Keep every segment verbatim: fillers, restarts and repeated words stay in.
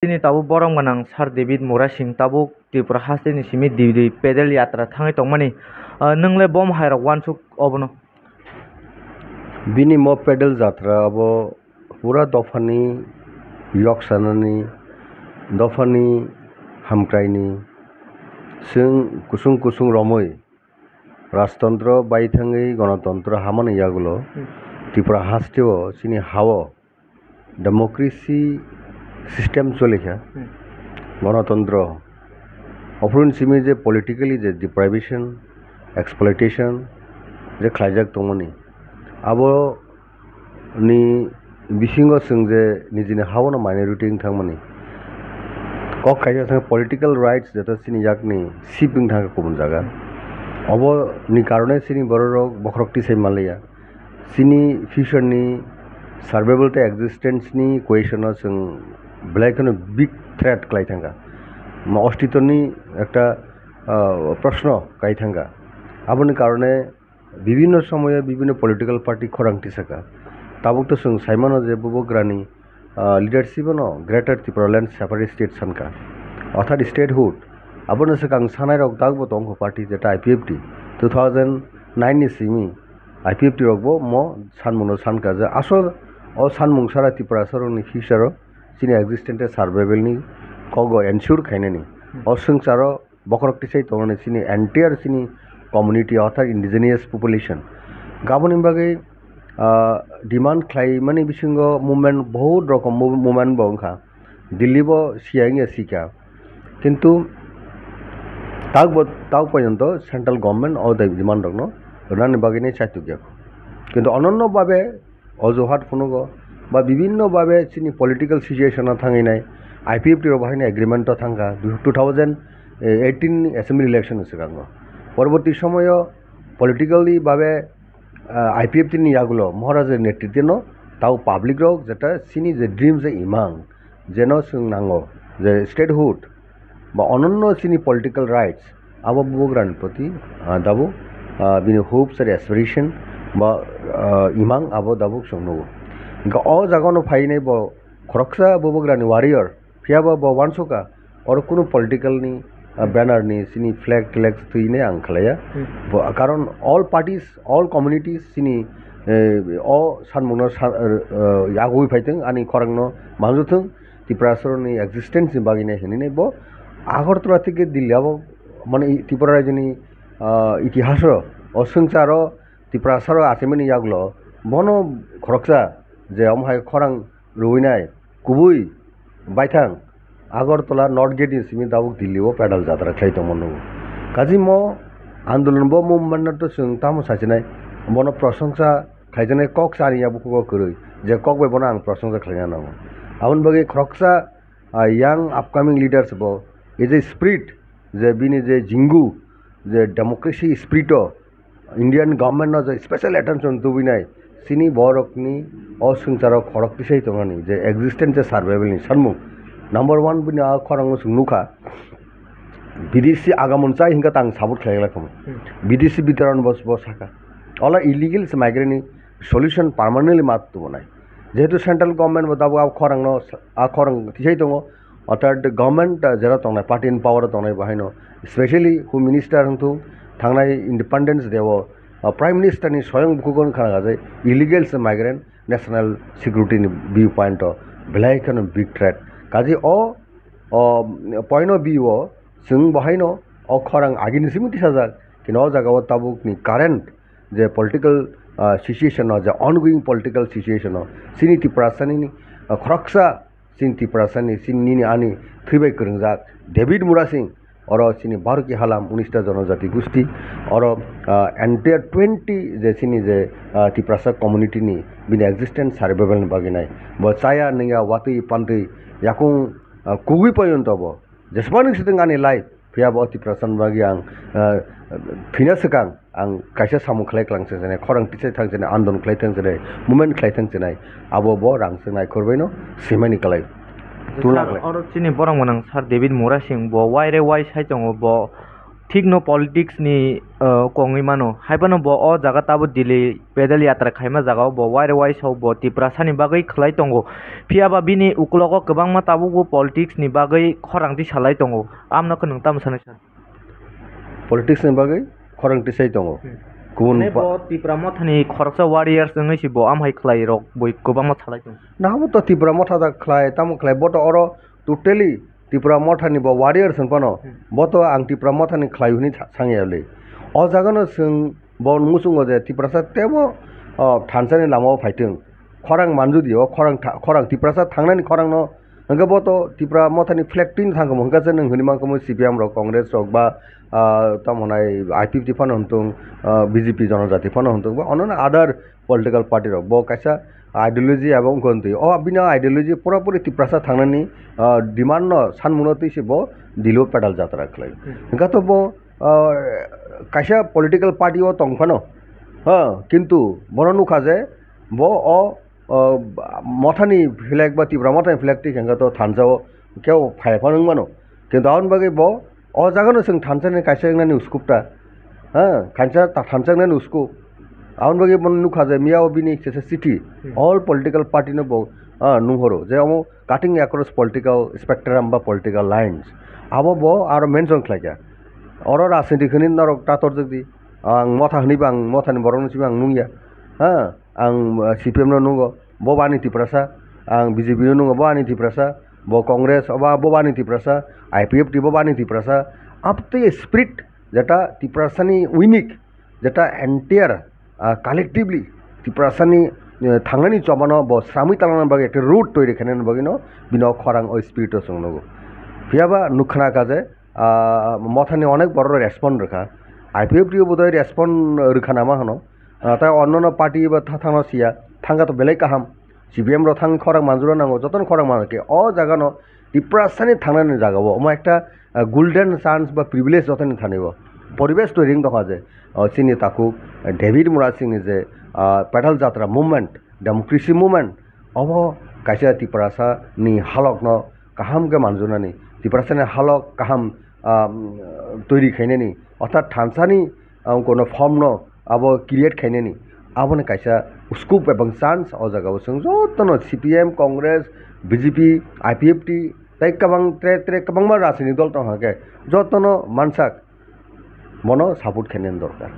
Chini tabuk borom gwnang Sir David Murasing tabuk Tripura hasteni simi dui dui pedal yatra thangwi tongmani. Ah, nwng le bom hai rok uansuk obono? Bini mo pedal jatra abo pura dophani yok sanani, dophani hamkraini, chwng kusung kusung romwi rajtantro bai thangwi gonotontro hamani yagulo Hmm. Tripura hasteo chini hao democracy system choli kha, Hmm. Gonotontro. Ophuruni simi je politically je deprivation, exploitation je khlaijak tongmani, abo ni bisingo chwng je nijini hao no minority wng thangmani, kok kaisa thang political rights jeta chini yakni sip wng thangkha kubun jaga. Obo ni karone chini bororok bokhorok tisai manliya. Chini future ni survival tei existence ni question o chwng belai kheno big threat kwlai thangkha. Ma ostitoni ekta, ah, proshno kai thangkha. Aboni karone bibinno somoyo bibinno political party khorang tisaka. Tabuk to chwng saimano je bubagrani, ah, leadership no Greater Tipraland Separate State sankha, orthat statehood. Abono swkang sanairok dakbo tongkho party jeta I P F T two thousand nine ni simi I P F T rokbo mo sanmungno sankha je asol o sanmung sara Tiprasarokni future o chini existence tei survival ni kogo ensure khainani. O swngcharo bokhorok tisai tongnani chini entire chini community orthat indigenous population. Gaboni bagwi, ah, demand khlaimani bisingo movement, bahut rokom mov-, movement bo wngkha. Delhi bo siya wngya sikha. Kintu takbo, tak porjonto central government o demand rokno rwnani bagwi nai chaitukya. Kintu ononno babe ojuhat phunugo ba bibinno babe chini political situation o thangwi nai I P F T rok bahaino agreement o thangkha two thousand eighteen ni assembly election ni swkango. Porborti somoyo politically babe, ah, I P F T ni yagulo Maharaj ni netritwno tao public rok jeta chini je dream je imang jeno chwng nango je statehood ba ononno chini political rights, abo bubagrani proti, ah, tabuk, ah, bini hopes and aspiration ba, ah, imang abo tabuk chwng nugo. Hwnkhe o jagano phainai bo khoroksa bubagrani warrior, phiyaba bo uansukha oro kunu political ni, ah, banner ni chini flag tlag twinai ang khlaiya. Hmm. Bo, karon all parties, all communities chini, eh, o sanmungno sa-, eh, eh, yagwi phaithwng, ani khorangno manjuthwng. Tiprasarokni existence ni bagwi nai hinwi nai bo Agartala theke Delhi abo mane Tripura rajyoni, ah, itihas o, o swngcharo Tiprasarok achaimani yagulo bono khoroksa je omo hai khorang rwinai kubui baithang Agartala North Gate ni simi tabuk Delhi o pedal jatra khlai tongma nugo. Kaji mo andolon bo movement no to chwng tamo sachinai, bono prosongsa khlaijaknai kok sani ya bukugo kwrwi, je kok bai bono ang prosongsa khlaina nango. Aboni bagwi khoroksa, ah, young upcoming leaders bo, ei je spirit, je bini je jingu, je democracy spirit o Indian government no je special attention tubinai, chini borokni o swngcharo khorok tisai tongmani je existence je survival ni sanmung. Number one bini a khorang no chwng nukha, bidesi agamun chai hinkhe tang support khlai lai khamu. Hmm. Bidesi bitaran bo, bo saka. Ola illegal se migrant ni solution permanently ma tubunai. Jehetu central government bo tabuk a khorang no, a khorang tisai tongo. Orthat government, ah, jera tongnai, party in power o tongnai bo haino, specially Home Minister wngthung, thangnai Independence Day o, ah, Prime Minister ni soyang bukhugo wngkha na je illegal se migrant national security ni view point o belai kheno big threat. Kaji o, o point of view o chwng bo haino o khorang agini simi tisajak, kino o jaga o tabuk ni current je political, ah, situation o, je ongoing political situation o, chini Tiprasani ni, ah, khoroksa chini Tiprasani, chini nini ani thwibai kwrwngjak David Murasing, oro chini Bharatiya Halam, unista Jonojati Gusti, oro, ah, entire twenty je chini je, ah, Tiprasa community ni bini existence survival ni bagwi nai. Bo chaya nungya watwi pantwi yakung, ah, kugui poyonto bo. Jesmani swtwng ani life, phiya bo Tiprasa ni bagwi ang, ah, thwina swkang ang kaisa samung khlai klang se jani, khorang tisai thang jani, andon khlai thang jani, movement khlai thang jani, abo bo rang se naikhor baino simani kwlai. Tula Sir, kwlai. Oro chini borok mwnang Sir David Murasing bo wai re wai sai tongo bo thik no politics ni, ah, kongwi mano. Hai phano bo o jaga tabuk Delhi pedal yatra khaima jaga o bo wire wise o bo Tiprasa ni bagwi khlai tongo. Phiya ba bini ukulogo kwbangma tabukbo politics ni bagwi khorang tisalai tongo. Amno khe nwng tamo sanai sir? Politics ni bagwi khorang tisai tongo. Hmm. Kubun Mane pa- bo Tipra Motha ni khoroksa warriors wngwi si bo amhai khlai rok bui kwbangma salai tongo. Nabo to Tipra Motha da khlai, tamo khlai, bo to oro totally Tipra Motha ni bo warriors wng phano, Hmm. bo to ang Tipra Motha ni khlai hwnwi sa-, sangya le. O jaga no chwng bo muchungo je Tiprasa tebo, o, thansa ni lama o phaitwng. Khorang manjudi o khorang tha-, khorang Tiprasa thangnani khorang no hwnkhe bo to Tipra Motha ni flag twino thangkhamu hwnkhe se nwng hwnwi mankhamu C P M rok, Congress rok ba, ah, tamo hwnai I P F T phano hwntung, ah, B J P Jonojati phano hwntung ba onno other political party rok bo kaisa ideology abo wngkha twi. O bini ideology pura puri Tiprasa thangnani, ah, demand no sanmungno twi se bo Delhi o pedal jatra khlai. Hmm. Hwnkhe to bo, ah, kaisa political party o tong phano, ha, kintu bono nukha je bo o o, Mothani flag ba Tipra Mothani flag twi hwnkhe to thansa o kebo phai phano wng mano. Kintu aboni bagwi bo o jaga no chwng thansa ni kaisa wngnani uskup ta, ha, thansa ta, thansa wngnani uskup. Aboni bagwi bo nukha je miya o bini kisa city, Hmm. all political party no bo, ah, nunghoro je omo cutting across political spectrum ba political lines. Abo bo aro mention khlai kha. Oro rajniti khwnwi norok ta torjak di. Ang Motha hwnwi ba ang Mothani borok no simi ang nungya. Ha? Ang, uh, C P M no nungo, bo bo ani Tiprasa, ang B J P no nungo, bo ani Tiprasa, bo Congress, oba bo bo ani Tiprasa, I P F T bo bo ani Tiprasa, up to a spirit, jeta Tiprasani unique, jeta entire, uh, collectively Tiprasani, uh, thangnani chobano bo sramwi talangna bagwi ekta road toiri khainani bagwino bino khorang o spirit o chwng nugo. Phiyaba nukha na kha je, ah, Mothani onek borok respond rwkha. I P F T o bodoi respond rwkha nama hwno. Ah, tai onnono party ba tha-, thangno siya, thangkha to belai kaham. C P M rok thang khorang manjuro nango, jotono khorang manjake. O jagano Tiprasani thangnani jagao omo ekta, ah, golden chance ba privilege jotoni thani bo. Poribesh toiring tongkha je, oh, chini takhuk, eh, David Murasingni je, ah, Pedal Jatra movement, democracy movement, obo kaisa Tiprasa ni halok no kaham khe manjunani, Tiprasa ni halok kaham, ah, toiri khainani, orthat thansani, ah, kono form no abo create khainani, aboni kaisa scope ebong chance o jaga o chwng jotono C P M, Congress, B J P, I P F T, tei kwbang tre tre kwbangma rajniti dol tong khe jotono mansak bono support khainani dorkar.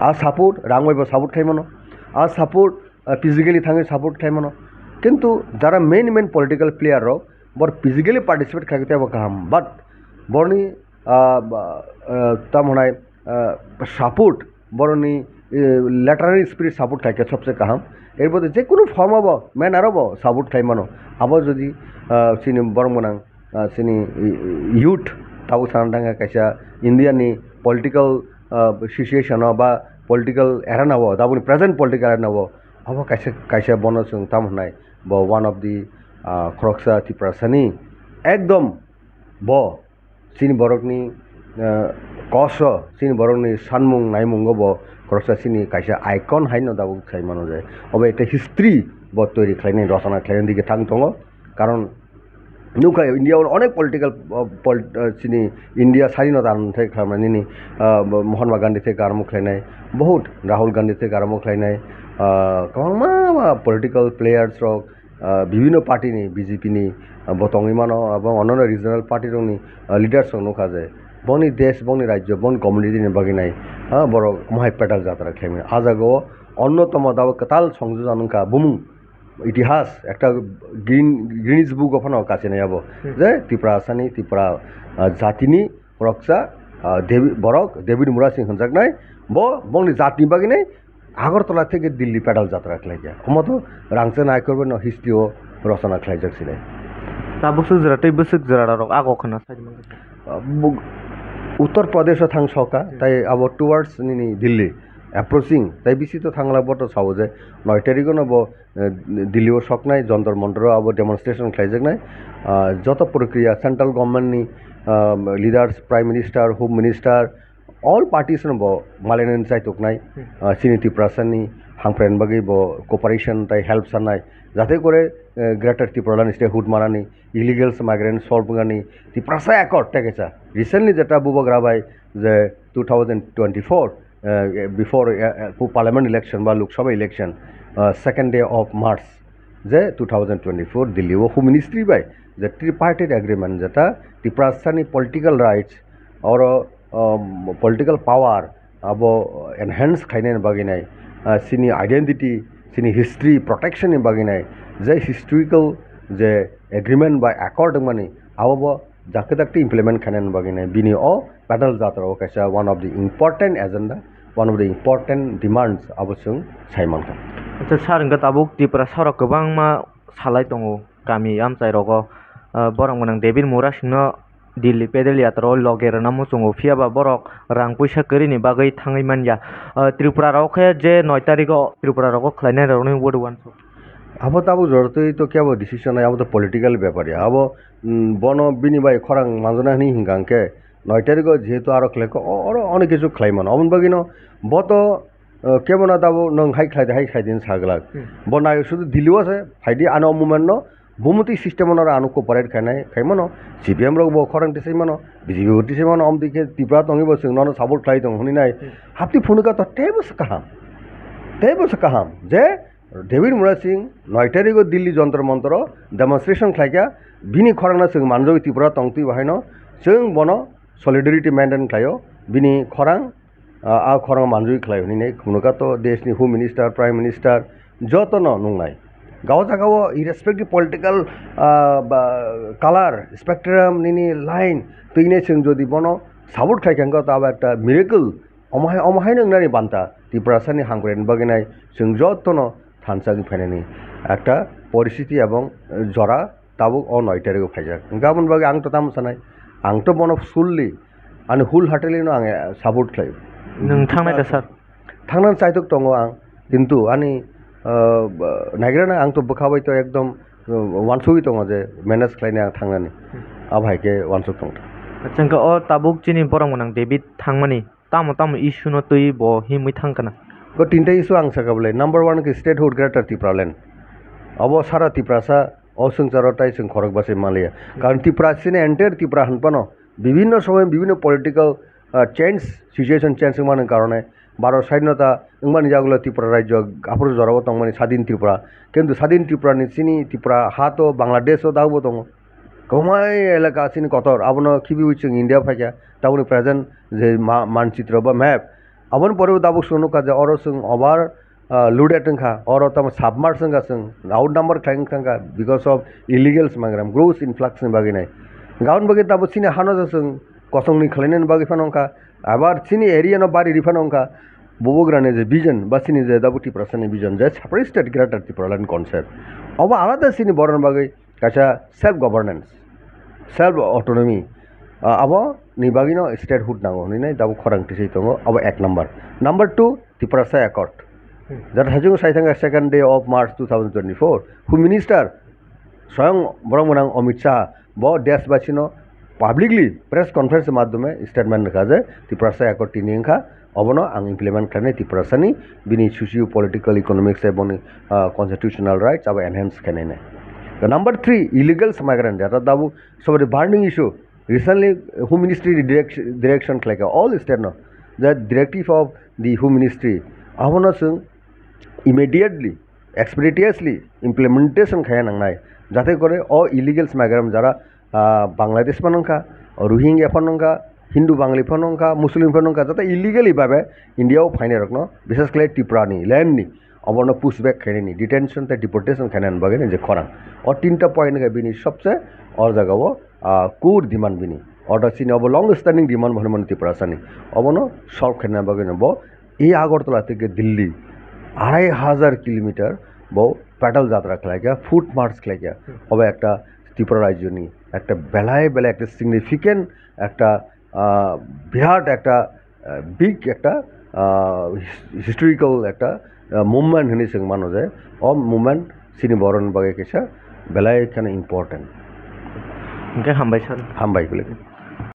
A support rang bai bo support khai mano, a support, ah, physically thangwi support khai mano. Kintu jara main main political player rok bor physically participate khai tebo kaham, but borni, ah, ba, ah, tamo hwnai, ah, support boroni, eh, literary spirit support khai khe sobse kaham. Er bode je kunu form abo manner abo support khai mano. Abo jodi, ah, chini borok mwnang ah, chini youth tabuk sana thangkha kaisa India ni political, ah, situation o ba political arena o, tabukni present political arena o, abo kaisa, kaisa bono chwng tamo hwnai bo one of the, ah, khoroksa Tiprasani ekdom bo chini borokni, ah, koso chini borokni sanmung naimungo bo khoroksa chini kaisa icon haino tabuk sai mano je obo ekta history bo toiri khlainai, rochona khlainai digi thang tongo. Karon nukha India o onek political, uh, pol-, uh, chini India sadinota anthai khamani ni, uh, Mahatma Gandhi thai karamo khlainai, bahut Rahul Gandhi thai karamo khlainai, uh, kwbangma ma political players rok, uh, bibhinno party ni, B J P ni, uh, bo tongwi mano, abo onnono regional party rok ni, uh, leaders rok nukha je boni desh, boni rajyo, boni community ni bagwi nai, uh, borok mohai pedal jatra khlaimani. Ah jaga o onnotomo dabo kwtal songjojan wngkha bumung. Itihas, ekta Guin-, Guinness Book of no kachinai abo. Hmm. Je Tiprasani, Tipra, ah, jatini khoroksa, ah, Devi-, borok, David Murasing hwnjaknai, bo bongni jatni bagwinai Agartala theke Delhi pedal jatra khlaikha. Omo to rangchak naikolbeno history o rochona khlaijak sinai. Ta bwswk jora tei bwswk jora rok ago khwna sai mangkha. Ah, bu-, Uttar Pradesh o thang soka, Hmm. tai abo towards nini Delhi approaching, tai bisi to thangla bo to sao je noi tarikh no bo eh, Delhi o soknai, Jantar Mantar o abo demonstration khlaijaknai. Ah, joto prokriya central government ni, ah, leaders, Prime Minister, Home Minister, all parties no bo malainani chaituknai. Hmm. Ah, chini Tiprasa ni hamkrai bagwi bo cooperation tai help sanai. Jate kore eh, Greater Tipraland statehood manani, illegals migrant solve wngani, Tiprasa Accord tei kaisa. Recently jeta bubagra bai je two thousand twenty-four, eh, before, eh, eh, parliament election ba Lok Sabha election, eh, second day of March je two thousand twenty-four Delhi o Home Ministry bai je tripartite agreement jeta Tiprasani political rights oro, um, political power abo enhance khlainani bagwi nai, ah, chini identity, chini history protection ni bagwi nai, je historical je agreement bai accord wngmani, abo bo jakti dakti implement khlainani bagwi nai. Bini o pedal jatra o kaisa one of the important agenda, one of the important demands abo chwng sai mankha. Acha, sir, hwnkhe tabuk Tiprasa rok kwbangma salai tongo kami amchai rogo, ah, borok gwnang David Murasingno Delhi pedal yatra o loge rwna muchungo, phiya ba borok rang puisa kwrwini bagwi thangwi man ya. Ah, Tripura rok khe je noi tarikh o Tripura rogo khlainai rokni wadi uansuk. Abo tabuk jorotwi to kebo decision nai, abo to political bepar ya. Abo, mm, bono bini bai khorang manjana hwnwi hwnkha hwnkhe noi tarikh o jehetu aro khlaikha, o-, oro onek kichu khlai mano. Aboni bagwino bo to, uh, kebo no tabuk nwng hai khlai di, hai khlai di hwnwi sa glak. Hmm. Bo nayo sudu Delhi o se phai di, ano movement no bumutwi system no ano cooperate khainai khai mano. C P M rok bo khorang tisai mano, B J P bo tisai mano, omtwi khe Tripura tongwi bo chwng nono support khlai tong hwnwi nai. Hmm. Haptwi phunukha to teibo se kaham, teibo se kaham je David Murasing noi tarikh o Delhi Jantar Mantar o demonstration khlaikha, bini khorang no chwng manjagwi Tripura tongtwi bo haino chwng bono solidarity maintain khlaio, bini khorang, ah, ah, khorang manjui khlai hwnwi nai khumnukha to deshni Home Minister, Prime Minister jotono nungnai. Gao jagao irrespective political, ah, ba, color, spectrum, nini line, twinai chwng jodi bono support khlai kha, wngkha to abo ekta miracle. Omo hai, omo haino wngnani banta Tiprasani hamkrai bagwi nai chwng jotono thansa wngwi phainani ekta poristiti ebong, eh, jora tabuk o noi tarikh o phaijak. Hwnkhe aboni bagwi ang to tamo sanai, ang to bono fully, ani wholeheartedly no ang, eh, support khlaio. Nwng thangnai da, sir? Thangnani chaitok tongo ang, kintu ani, ah, ba-, naigrana ang to bwkha bai to ekdom, ah, wansugwi tongo je manage khlainai ang thangnani. Abo hai khe wansuk tongthok. Acha, hwnkhe o tabuk chini borok gwnang David thangmani tamo tamo issue no twi bo himwi thang kana? Ko tinta issue ang saka bwlai. Number one khe statehood Greater Tipraland. Abo sara Tiprasa o swngcharo tai chwng khorok bachai manliya. Karon Tipra chini entire Tipra hinphano bibhinno somoy bibhinno political, ah, change, situation change wngmani karone Bharat swadhinota wngmani yagulo Tripura rajyo aphuru jorao tongmani Sadhin Tripura. Kintu Sadhin Tripura ni chini Tripura ha to Bangladesh o dago tongo. Kwbangma elaka chini kotor, abono khibiwi chwng India phaikha, tabukni present je ma-, manchitro ba map, aboni pore bo tabuk chwng nukha je oro chwng over, ah, loaded wngkha, oro tamo submerge wngkha chwng, outnumber khlai wngkha because of illegals migrant, gross influx ni bagwi nai. Aboni bagwi tabuk chini hano je chwng kosongni khlainani bagwi phano wngkha, abar chini area no bari ri phano wngkha, bubagrani je vision ba chini je tabuk Tiprasani vision je separate state Greater Tipraland concept, obo alada chini borokni bagwi kaisa self governance, self autonomy, ah, abo ni bagwino statehood nango hwnwi nai tabuk khorang tisai tongo, abo ek number. Number two, Tiprasa Accord. Hmm. Jata hajung sai thangkha second day of March two thousand twenty-four, Home Minister soyang borok mwnang Amit Shah bo deshbasino publicly press conference madhyome statement rwkha je Tiprasa Accord tini wngkha, obono ang implement khlainai Tiprasani bini socio political economics tei boni, ah, constitutional rights abo enhance khlainai. The number three, illegals migrant, jata tabuk sobari burning issue. Recently, Home Ministry direction, direction khlaikha all state no, the directive of the Home Ministry, abono chwng immediately, expeditiously implementation khaiya nangnai, jate kore o illegals migrant jara ah, Bangladesh phano wngkha, Rohingya phano wngkha, Hindu Bangali phano wngkha, Muslim phano wngkha, jata illegally babe India o phainai rokno, bishes khlai Tripura ni land ni, obono push back khainani, detention tei deportation khainani bagwi ni je khorang. O tinta point wngkha bini sobse o jaga o, ah, core demand bini. Order chini obo long standing demand hwnwi mano Tiprasani. Obono solve khainani bagwi no bo e Agartala theke Delhi arai hajar kilometer bo pedal jatra khlaikha, foot march khlaikha. Obo ekta Tripura rajyoni ekta belai belai ekta significant ekta, ah, birat ekta, ah, big ekta, ah, his-, historical ekta, ah, movement hwnwi chwng mano je o movement chini borokni bagwi kaisa belai kheno important. Hwnkhe hambai sir. Hambai kwlwi.